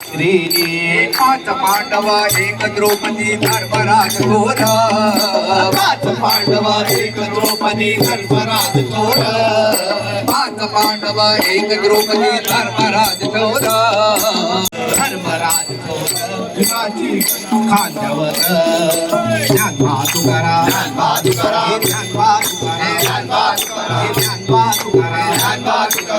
रे पाच पांडव एक द्रौपदी धर्मराज थोर. पाच पांडव एक द्रौपदी धर्मराज थोर. पाच पांडव एक द्रौपदी धर्मराज थोर. धर्मराज थोर. भीमाची खांद्यावर. ज्ञानबा तुकारा, ज्ञानबा तुकारा. हे ज्ञानबा तुकारा, ज्ञानबा तुकारा. हे ज्ञानबा तुकारा. ज्ञानबा तुकारा.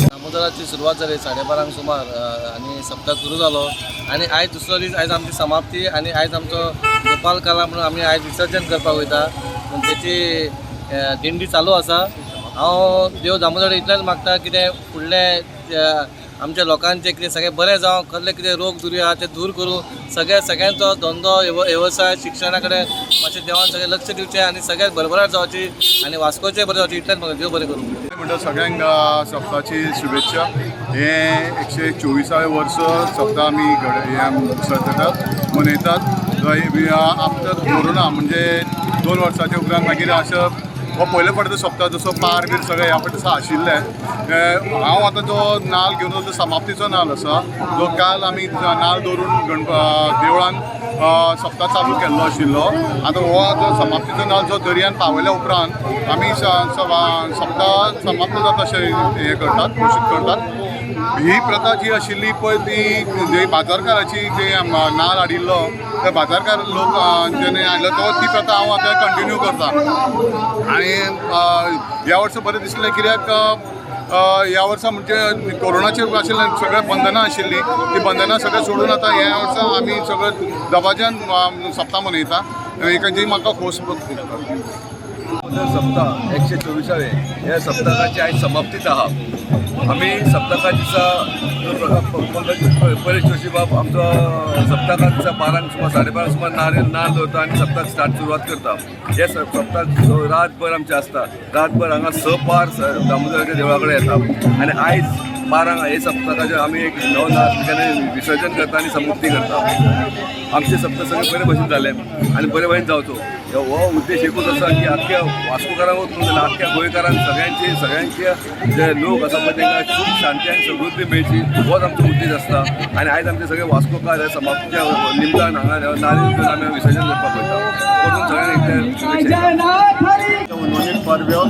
दामोदराची सुरवात जाली साडे बारांक सुमार आनी सप्तक सुरू जालो आनी आयज दुसरो दीस, आयज आमची समाप्ती आनी आयज आमचो गोपाल कला म्हणून आमी आयज विसर्जन करपाक वयता. पूण तेची दिंडी चालू आसा. हांव देव दामोदर इतलेंच मागता, कितें फुडलें आमच्या लोकांचें कितें सगळें बरें जावं, कसले कितें रोग दुर्यो आहा ते दूर करूं, सगळे सगळ्यांचो धंदो वेवसाय शिक्षणा कडेन मातशें देवान सगळें लक्ष दिवचें आनी सगळ्याक भरभराट जावची आनी वास्कोचें बरें जावचें, इतलेंच म्हाका. देव बरें करूं. म्हणटा सगळ्यांक सप्ताची शुभेच्छा. हे 124वे वर्स सप्ता आमी घड हे जातात मनयतात. आफ्टर कोरोना म्हणजे 2 वर्साच्या उपरांत मागीर अशें हो पयले फावटी सप्ता जसो पार बीर सगळें ह्या फावटी तसो आशिल्लें. हांव आतां जो नाल घेवन तो समाप्तीचो नाल आसा, जो काल आमी नाल दवरून गणप देवळान सप्ता चालू केल्लो आशिल्लो. आतां हो जो समाप्तीचो नाल जो दर्यान पावयल्या उपरांत आमी सप्ता समाप्त जाता अशें हें करतात, घोशीत करतात. ही प्रथा जी आशिल्ली पळय ती जे बाजारकाराची जे नाल हाडिल्लो ते बाजारकार लोक जेणे हाडलो तो ती प्रथा हांव आतां कंटिन्यू करता. आनी ह्या वर्सा बरें दिसलें कित्याक ह्या वर्सा म्हणजे कोरोनाचेर आशिल्ले सगळें बंधनां आशिल्लीं, ती बंधनां सगळें सोडून आतां ह्या वर्सा आमी सगळें दबाज्यान सप्ता मनयता, जी म्हाका खोस दामोदर सप्ताह 124वे ह्या सप्तकाची आयज समाप्तीच आहा. आमी सप्तका दिसा परेश जोशी बाब आमचो सप्तका दिसा 12 सुमार 12:30 सुमार नारेल नाल दवरता आनी सप्तक स्टार्ट सुरवात करता. हे सप्तक रातभर आमचें आसता. रातभर हांगा 6 पार दामोदराच्या देवळा कडेन येता आनी आयज 12 हे सप्तकाचें आमी एक नव नाल विसर्जन करता आनी समाप्ती करता. आमचे सप्तक सगळें बरे भशेन जालें आनी बरे भशेन जावचो हो उद्देश एकूच आसा की आख्ख्या वास्कोकारांकूच न्हू जाल्यार आख्ख्या गोंयकारांक सगळ्यांचे सगळ्यांचे जे लोक आसा पळय तांकां सूख शांती आनी समृद्धी मेळची होच आमचो उद्देश आसता. आनी आयज आमचे सगळे वास्कोकार ह्या समाप्तीच्या निमतान हांगा नारेल घेवन आमी विसर्जन करपाक वयता. करून सगळ्यांक शुभेच्छा. नोनीत परब्यो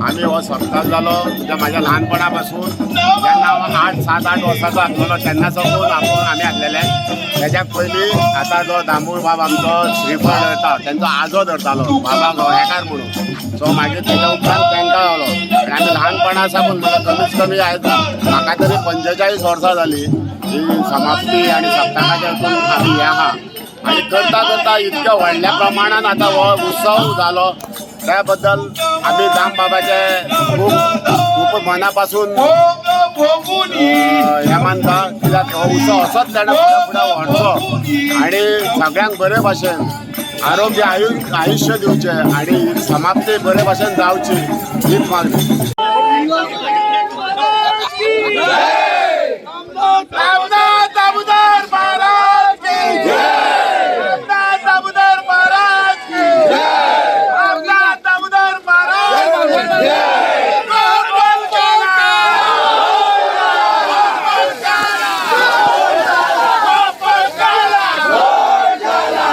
आमी हो सप्ताह जालो म्हणजे म्हाज्या ल्हानपणा पासून जेन्ना हांव 8 7 8 वर्साचो आसलेलो तेन्ना साकून आपूण आमी आसलेले. तेज्या पयलीं आतां जो दामू बाब आमचो श्रीफळ धरता तेंचो आजो धरतालो बाबा गोवेकार म्हणून. सो मागीर तेज्या उपरांत तेंकां गावलो आनी आमी ल्हानपणा साकून म्हणल्यार कमीत कमी आयज म्हाका तरी 45 वर्सां जाली ही समाप्ती आनी सप्तकाच्या हितून आमी हें आहा. आनी करता करता इतक्या व्हडल्या प्रमाणान आतां हो उत्सव जालो त्या बद्दल आमी दाम बाबाचे खूब खूब मना पासून हें मानता कित्याक हो उत्सव असोच ताणें फुडें फुडें व्हरचो आनी सगळ्यांक बरे भाशेन आरोग्य आयुश्य दिवचें आनी समाप्ती बरे भाशेन जावची हीच मागणी.